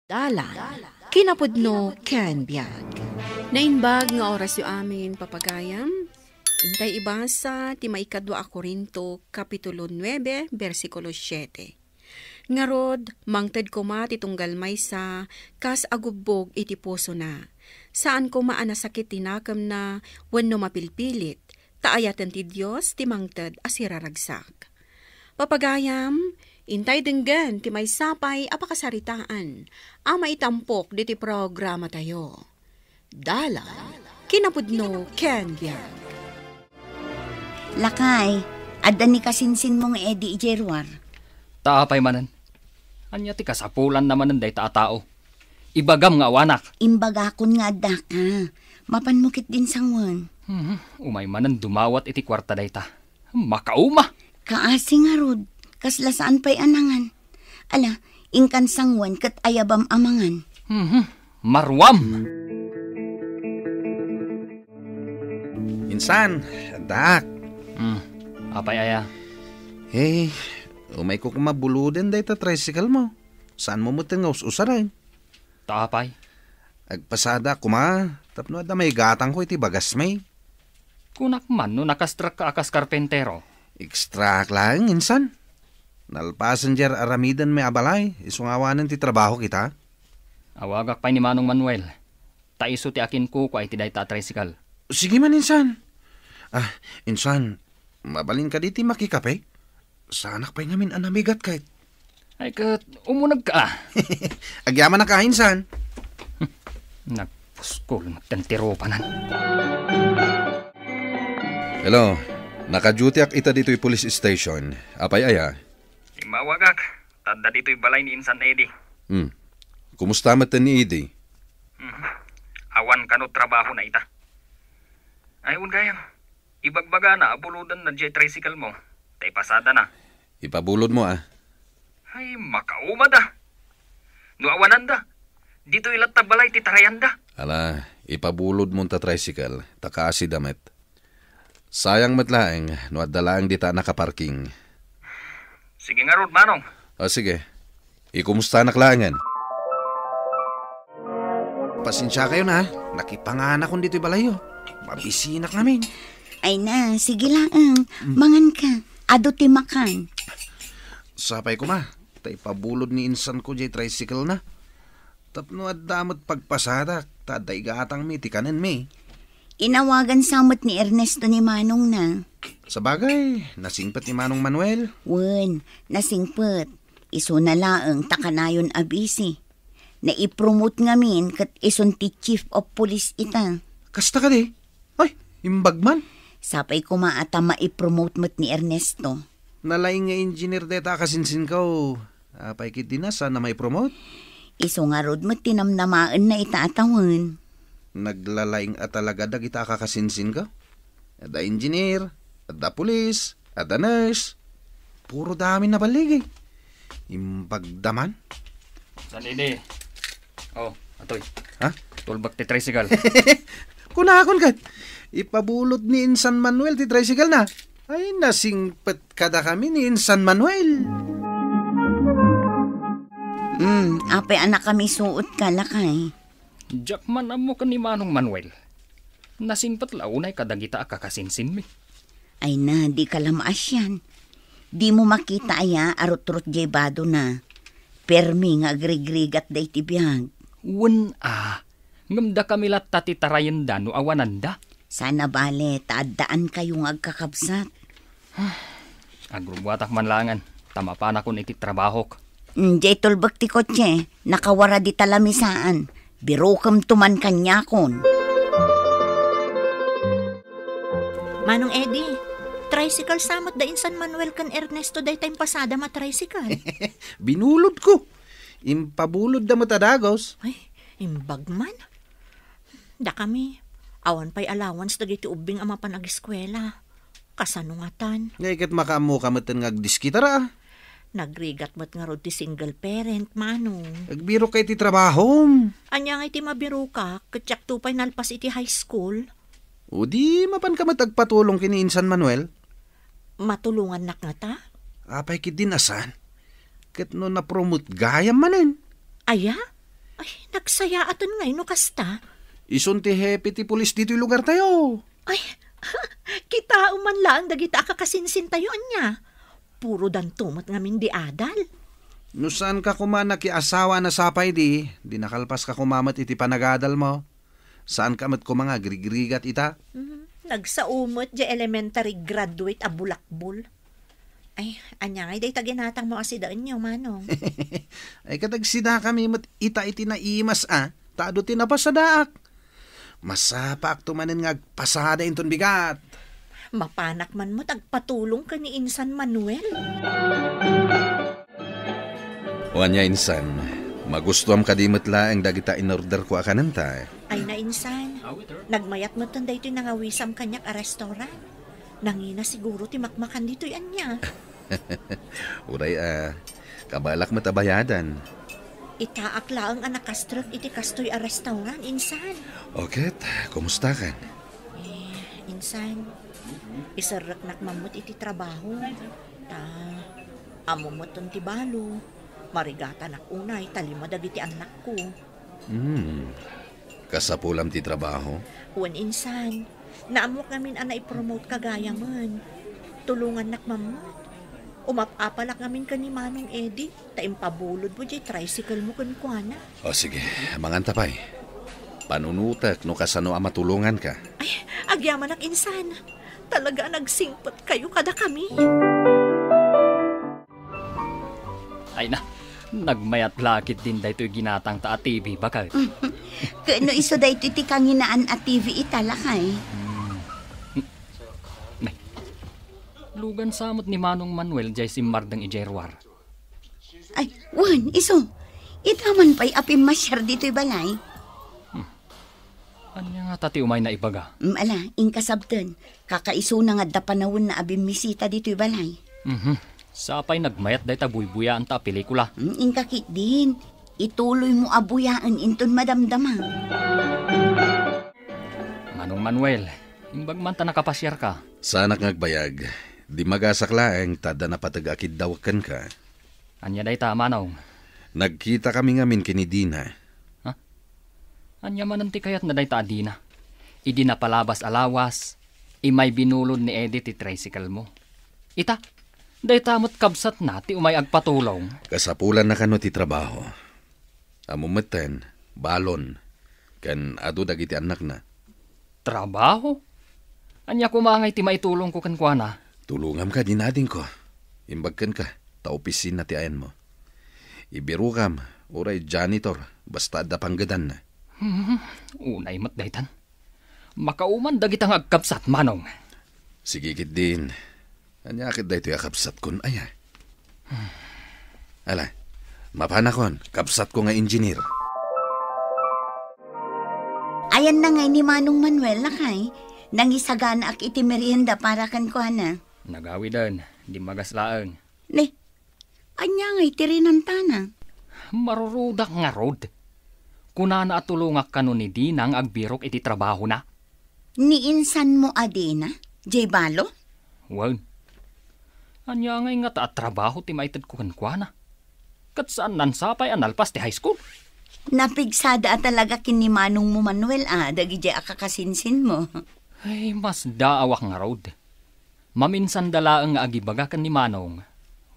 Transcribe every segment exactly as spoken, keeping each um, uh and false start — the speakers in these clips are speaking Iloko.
Dalan, kinapudno ken biag. Naimbag nga orasyo amin, papagayam. Intay ibasa ti maikadua a Corinto, kapitulo nuebe, bersikulo siete. Ngarud, mangted koma ti tunggal maysa kas agubbog iti pusona. Saan koma a nasakit ti nakemna wenno mapilpilit, ta ayaten ti Dios ti mangted a siraragsak. Papagayam, intay denggen ti maysa pay a pakasaritaan a maitampok diti programatayo. Dalan, kinapudno ken biag. Lakay, adda ni kasinsinmo nga Eddie idiay ruar? Ta apay manen? Ania ti kasapulanna manen dayta a tao? Ibagam nga awanak. Imbagakon nga addaka. Mapanmo ketdin sanguen. Hmm, umay manen dumawat iti kuarta dayta. Makauma! Kaasi ngarud, kasla saan pay a nangan. Ala, inkan sanguen ket ayabam a mangan. Mhm. Maruam! Insan, addaak. Hmm. Apay aya? Eh, umayko koma buloden dayta tricycle mo. Saanmo met nga us-usaren? Ta apay? Agpasada koma, tapno adda maigatangko iti bagasmi. Kunak man no nakastrakka a kas karpentero. Ekstraak laeng, insan. Nalpasen diay ar-aramidenmi a balay, isu nga awanen ti trabaho kita. Awagak pay ni Manong Manuel. Ta isu ti akinkukua iti dayta a tricycle. Sige man, insan. Ah, insan, mabalin kadi ti makikape? Saanak pay ngamin a namigat ket. Ay, ket umunegka, a. Agyamanak, insan. Nagpuskol, nagtentirupanan. Hello, naka-dutyak ita ditoy police station. Apay aya? Immawagak, ta adda ditoy balay ni Insan Eddie. Hmm. Kumusta met ni Eddie? Mhm. Awan kano trabahona ita. Ay, wen gayam. Ibagbagana a bulodenna diay tricycle mo. Ta ipasadana. Ipabulodmo, a. Ay, makaumada. No awananda, ditoy latta balay ti tarayanda. Ala, ipabulodmo ta tricycle, ta kaasida met. Sayang met laeng no adda laeng dita a nakaparking. Sige ngarud, Manong. O, sige. Ikumustanak laengen. Pasensiakayon, a. Nakipanganakon ditoy balayyo. Mabisinak ngamin. Ay na, sige laeng. Mm. Manganka. Adu ti makan. Sapay koma, ta ipabulod ni insanko diay tricycle na. Tapno adda met pagpasadak, ta adda igatangmi ti kanenmi. Inawagan sa met ni Ernesto ni manongna. Sabagay, nasingpet ni Manong Manuel. Wen, nasingpet. Isuna laeng ta kanayon a busy. Naipromote ngamin ket isun ti chief of police ita. Kasta kadi? Ay, imbag man. Sapay koma a ta maipromote met ni Ernesto. Nalaing nga engineer dayta a kasinsinko. Apay ketdi, saan a maipromote? Isu ngarud met ti namnamaenna ita a tawen. Naglalaing a talaga dagita a kakasinsinko. Adda engineer, adda pulis, adda nurse. Puro dami naballigi. Imbagda man. San idi? Oh, atoy. Ha? Tulbak ti tricycle. Kunakon ket, ipabulod ni Insan Manuel ti tricycle na. Ay, nasingpet kadakami ni Insan Manuel. Hmm, apay a nakamisuot ka, lakay? Diak man ammo ken ni Manong Manuel. Nasingpet la unay kadagita a kakasinsinmi. Ay na, di ka la maasian. Di mo makita aya a rutrot diay badona. Permi nga agrigrigat daydi biag. Wen a, ngem dakami latta ti tarayenda no awananda. Sana bale, ta addaan kayo nga agkakabsat. Agrubbuatak man laengen, ta mapanakon iti trabahok. Mm, diay tulbek ti kotse, nakawara dita lamisaan. Birukemto man kaniakon. Manong Eddie, tricycle sa met da Insan Manuel ken Ernesto dayta impasadam a tricycle. Binulodko. Impabulodda met a dagus. Ay, imbag man. Dakami, awan pay allowance dagiti ubbing a mapan ageskuela. Kasano ngatan? Ngay ket makaammoka metten nga agdiskitara. Nagrigat met ngarud ti single parent, Manong. Agbirok ka iti trabahom. Ania nga iti mabirokak, ket diakto pay nalpas iti high school? O di, mapanka met agpatulong ken ni Insan Manuel? Matulongannak ngata? Apay ketdin a saan? Ket no napromote gayam manen. Aya? Ay, nagsayaaten ngay no kasta. Isun ti hepe ti pulis ditoy lugartayo. Ay, kitaem man laeng dagita a kakasinsintayo, ania? Puro danto met ngamin di adal. No saanka koma nakiasawa a nasapay di, di nakalpaska koma met iti panagadalmo. Saanka met koma nga agrigrigat ita? Mhm. Nagsao met di elementary graduate a bulakbol. Ay, ania ngay dayta ginatangmo a sidaenyo, Manong? Ay, kadagsidakami met ita iti naimas a, ta adu ti napasadaak. Masapaakto manen nga agpasada inton bigat. Mapanak man met agpatulong ken ni Insan Manuel. O ania, Insan, magustuam kadi met laeng dagita inorderko a kanenta? Ay na, Insan. Nagmayat metten daytoy nangawisam kaniak a restaurant. Nangina siguro ti makmakan ditoy ania. Uray a, kabalak met a bayadan. Itaak laeng a nakastrek iti kastoy a restaurant, Insan. O ket, kumustakan? Eh, Insan, iserreknak man met iti trabaho. Ta, ammo metten ti balo. Marigatanak unay ta lima dagiti annakko. Hmm. Kasapulam ti trabaho? Wen, Insan. Naammok ngamin a naipromote ka gayamen. Tulongannak man met. Umap-apalak ngamin ken ni Manong Eddie, ta impabulodmo diay tricycle mo kenkuana. O sige, manganta pay. Panunotek no kasano a matulonganka. Ay, agyamanak, Insan. Talaga a nagsingpetkayo kadakami. Ay na, nagmayat la ketdin daytoy ginatangta a T V, baket. Ket no isu daytoy ti kanginaan a T V ita, lakay? Hmm. Nay, lugan sa met ni Manong Manuel diay simmardeng idiay ruar. Ay, wen, isu. Ita man pay a pimmasiar ditoy balay. Hmm. Ania ngata ti umayna ibaga? Mm, ala, inka sabten. Kakaisuna nga adda panawenna a bimmisita ditoy balay. Mhm. Sapay nagmayat dayta buybuyaanta a pelikula. Mm, inka ketdin. Ituloymo a buyaen inton madamdama. Manong Manuel, imbag man ta nakapasiarka. Saanak nga agbayag. Dimmagasak laeng ta adda napateg a kiddawek kenka. Ania dayta, Manong? Nagkitakami ngamin ken ni Dina. Ha? Ania manen ti kayatna dayta a Dina? Idi napalabas a lawas, immay binulod ni Eddie ti tricycle mo. Ita, dayta met kabsatna ti umay agpatulong. Kasapulanna kano ti trabaho. Ammo metten, balon, ken adu dagiti annakna. Trabaho? Ania koma ngay ti maitulongko kenkuana? Tulongam kadi, adingko. Imbag kenka, ta opisina ti ayanmo. Ibirokam, uray janitor, basta adda panggedanna. Hmm, unay met daytan. Makauman dagita nga agkabsat, Manong. Sige ketdin. Ania ket daytoy a kabsatkon, aya? Ala, mapanakon, kabsatko nga engineer. Ayanna ngay ni Manong Manuel, lakay. Nangisaganaak iti merienda para kenkuana. Nagawiden, dimmagas laeng. Ne, ania ngay ti rinantana? Marurudak ngarud. Kunana a tulongak kano ni Dina nga agbirok iti trabahona. Ni insanmo a Dina, diay balo? Wen. Ania ngay ngata a trabaho ti maitedko kenkuana? Ket saannan sapay a nalpas ti high school. Napigsada a talaga ken ni manongmo Manuel a dagidiay a kakasinsinmo. Ay, masdaawak ngarud. Maminsanda laeng nga agibaga ken ni Manong.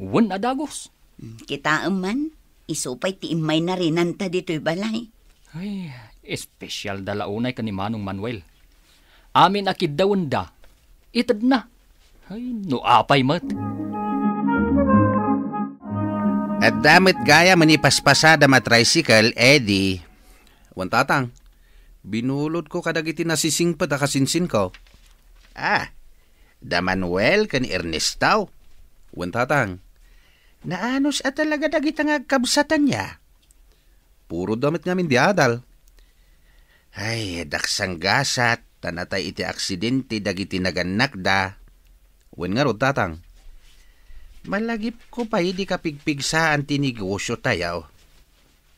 Wen a dagus. Hmm, kitaem man, isu pay ti immay narinanta ditoy balay. Ay, espesyalda la unay ken ni Manong Manuel. Amin a kiddawenda, itedna. Ay, no apay met. Adda met gayam a nipaspasadam a tricycle, Eddie. Wen, Tatang, binulodko kadagiti nasisingpet a kasinsinko. Ah, da Manuel ken Ernesto. Wen, Tatang, naanus a talaga dagita nga agkabsat ania? Puro da met ngamin di adal. Ay, daksang gasat, ta natay iti aksidente dagiti nagannakda. Wen ngarud, Tatang, malagipko pay di kapigpigsaan ti negosyo tayo.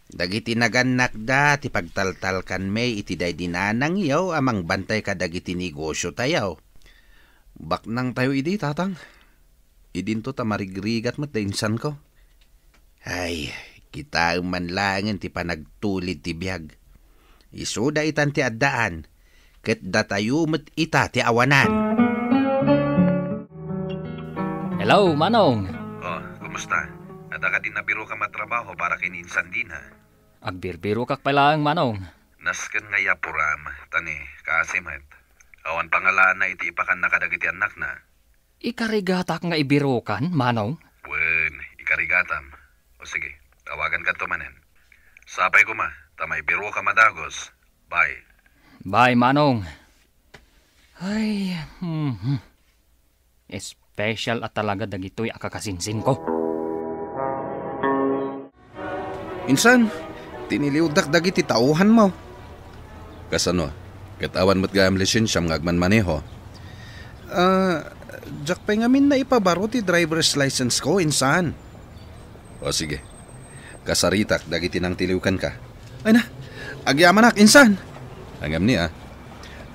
Dagiti nagannakda ti pagtaltalkanmi iti daydi nanangyo a mangbantay kadagiti negosyo tayo. Baknang tayo idi, Tatang. Idinto ta marigrigat met da insanko. Ay, Kitaem man laengen ti panagtulid ti biag. Isuda itan ti addaan, ket datayo met ita ti awanan. Hello, Manong. Oh, kumusta? Adda kadi nabirokam a trabaho para ken ni insan Dina? Agbirbirokak pay laeng, Manong. Nasken nga iyapuram, ta ni, kaasi met. Awan pangalana iti ipakanna kadagiti annakna. Ikarigatak nga ibirokan, Manong? Wen, ikarigatam. O sige, tawagan kanto manen. Sapay koma, ta maibirokam a dagus. Bye. Bye, Manong. Ay, mhm. Special a talaga dagitoy a kakasinsinko. Insan, tiniliwdak dagiti tauhanmo. Kasano? Ket awan met gayam lisensiam nga agmanmaneho. Ah, diak pay ngamin naipabaro ti driver's license ko, insan. O sige, kasaritak dagiti nangtiliw kenka. Ay na, agyamanak, insan. Ngem ni a,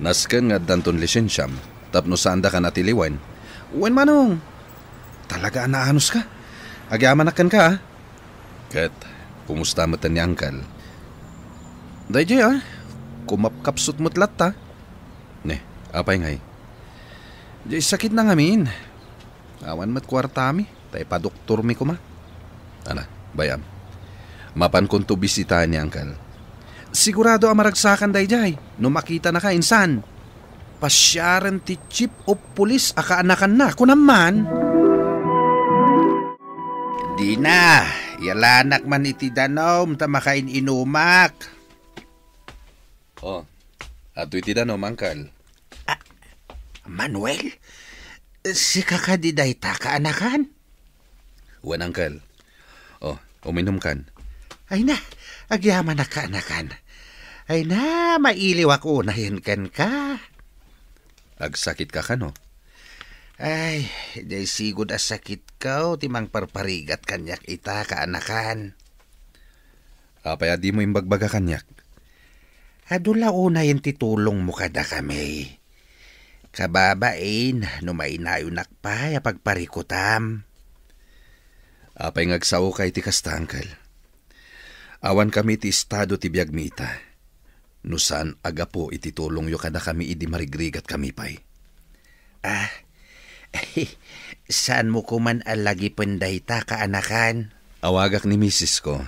nasken nga addanton lisensiam tapno saandaka natiliwen. Wen, Manong, talaga a naanuska. Agyamanak kenka, a. Ket, kumusta met ni Angkel? Daydiay, a. Kumapkapsut met latta. Ne, apay ngay? Diay sakit na ngamin. Awan met kuartami, ta ipadoktormi koma. Ala, bay-am. Mapankonto bisitaen ni Angkel. Sigurado a maragsakan daydiay, no makitanaka, insan. Pasiaren ti chief of police a kaanakanna, kunam man. Dina, iyalanak man iti danum ta makain-inumak. Oh, adtoy ti danum, Angkel. Ah, Manuel, sika kadi dayta kaanakan? Wen, Angkel. Oh, uminumkan. Ay na, agyamanak kaanakan. Ay na, mailiwak unayen kenka. Agsakitka kano? Ay, diay sigud a sakitko ti mangparparigat kaniak ita, kaanakan. Apay a dimo imbagbaga kaniak? Adu la unayen ti tulongmo kadakami. Kababain no mainayonak pay a pagparikutam. Apay nga agsaoka iti kasta, Angkel? Awankami iti estado ti biagmi ita. No saan a gapu iti tulongyo kadakami idi marigrigatkami pay. Ah, saanmo koman a lagipen dayta, kaanakan? Awagak ni misisko.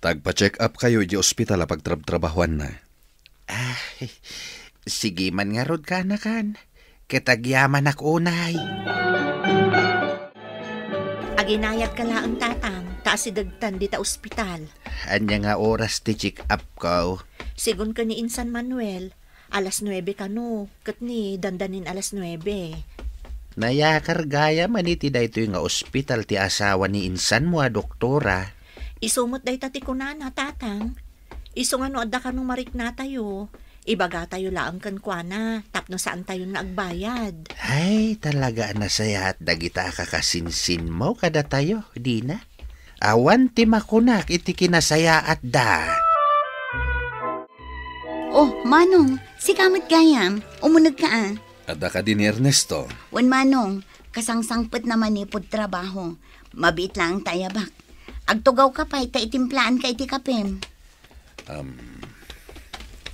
Ta agpa-check up kayo iti ospital a pagtrabtrabahuanna. Ah, sige man ngarud, kaanakan. Ket agyamanak unay. Aginayadka laeng, tatang, ta asidegtan dita ospital. Ania nga oras ti check-up ko? Sigun ken ni Insan Manuel, alas nuebe kano, ket ni dandanin alas nuebe. Nayakar gayam a iti daytoy nga ospital ti asawa ni insanmo a doktora. Isu met dayta ti kunana, tatang. Isu nga no adda kano mariknatayo, ibagatayo laeng kenkuana tapno saantayon nga agbayad. Ay, talaga a nasayaat dagita a kakasinsinmo kadatayo, Dina. Awan ti makunak iti kinasayaatda. Oh, Manong, sika met gayam. Umunegka a. Adda kadi ni Ernesto? Wen, Manong, kasangsangpetna manipud trabaho. Mabiit laeng ta ayabak. Agtugawka pay ta itimplaan ka iti kapem. Um.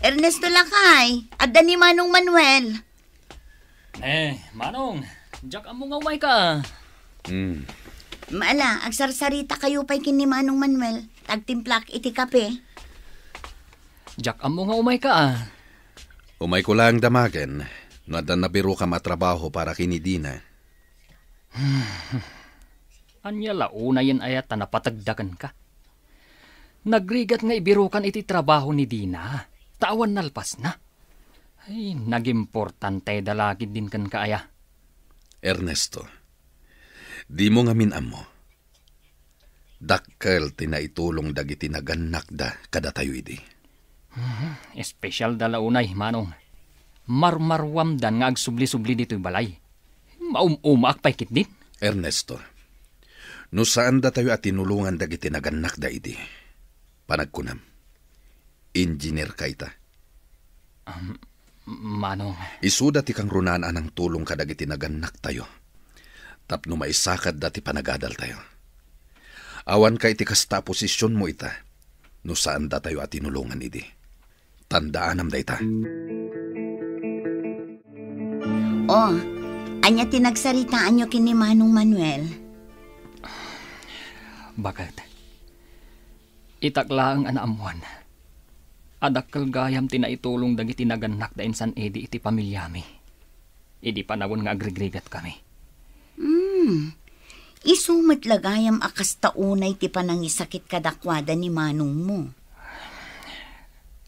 Ernesto, lakay, adda ni Manong Manuel. Eh, Manong, diak ammo nga umayka. Hmm. Ala, agsarsarita kayo pay ken ni Manong Manuel, ta agtimplak iti kape. Diak ammo nga umayka, a. Umayko laeng damagen no adda nabirokam a trabaho para ken ni Dina. Ania la unayen aya ta napategda kenka? Nagrigat nga ibirokan iti trabaho ni Dina, ta awan nalpasna. Ay, nagimportante da la ketdin kenka aya. Ernesto, dimo ngamin ammo. Dakkel ti naitulong dagiti nagannakda kadatayo idi. Mhm, espesyal da la unay, Manong. Marmaruamdan nga agsubli-subli ditoy balay. Maum-umaak pay ketdin. Ernesto, no saan datayo a tinulongan dagiti nagannakda idi, panagkunam, engineer ka ita. Um, Manong. Isuda ti kangrunaan a nangtulong kadagiti nagannaktayo tapno maisakadda ti panagadaltayo. Awanka iti kasta a posisionmo ita, no saan datayo a tinulongan idi. Tandaanam dayta. Oh, ania ti nagsaritaanyo ken ni Manong Manuel? Baket. Itak laeng a naammuan a dakkel gayam ti naitulong dagiti nagannak da insan idi iti pamiliami, idi panawen nga agrigrigatkami. Hmm. Isu met la gayam a kasta unay ti panangisakit kadakuada ni manongmo.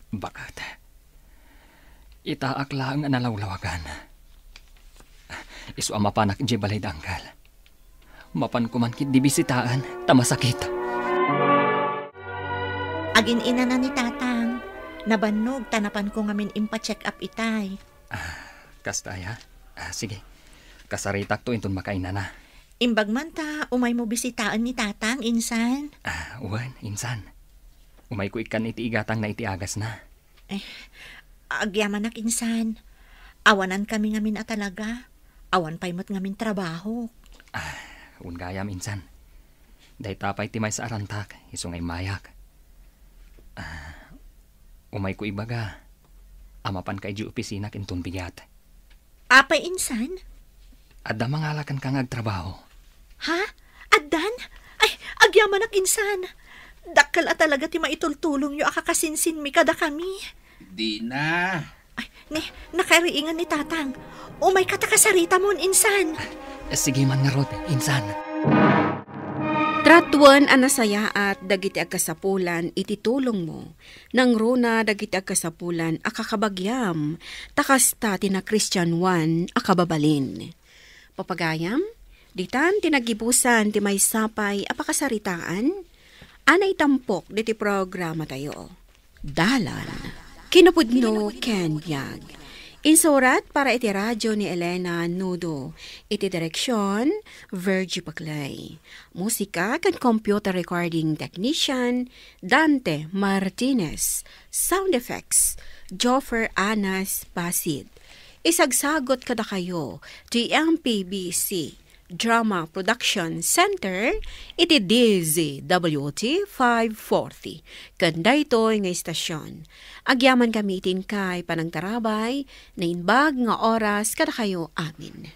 Baket. Itaak laeng a nalawlawagan. Isu a mapanak idiay balay da anggal. Mapanko man ketdi bisitaen, ta masakit. Agin-inana ni Tatang. Nabannog ta napanko ngamin impa-check up itay. Ah, kasta aya? Ah, sige. Kasaritakto inton makainana. Imbag man ta umaymo bisitaen ni Tatang, insan. Ah, wen, insan. Umayko ikkan iti igatangna iti agasna. Eh, agyamanak, insan. Awanankami ngamin a talaga. Awan pay met ngamin trabaho. Ah, wen gayam, insan. Dayta pay ti maysa a rantak, isu nga immayak. Ah, umayko ibaga a mapanka idiay opisinak inton bigat. Apay, insan? Adda mangala kenka nga agtrabaho. Ha? Addan? Ay, agyamanak, insan. Dakkel a talaga ti maitultulongyo a kakasinsinmi kadakami. Dina. Ay, ne, nakariingan ni Tatang. Umayka ta kasaritamon, insan. Eh, sige man ngarud, insan. Tratuen a nasayaat dagiti agkasapulan iti tulongmo. Nangruna dagiti agkasapulan a kakabagiam, ta kasta ti nakristianoan a kababalin. Papagayam, ditan ti naggibusan ti maysa pay a pakasaritaan a naitampok diti programatayo. Dalan. Kinapudno ken biag. Insurat para iti radio ni Elena Nudo. Iti direksyon, Virgie Paclay. Musika ken computer recording technician, Dante Martinez. Sound effects, Joffer Anas Basid. Isagsagot kadakayo ti M P B C Drama Production Center iti D Z W T five forty. Ken daytoy nga istasyon, agyamankami iti inkay panangtarabay, naimbag nga oras kadakayo amin.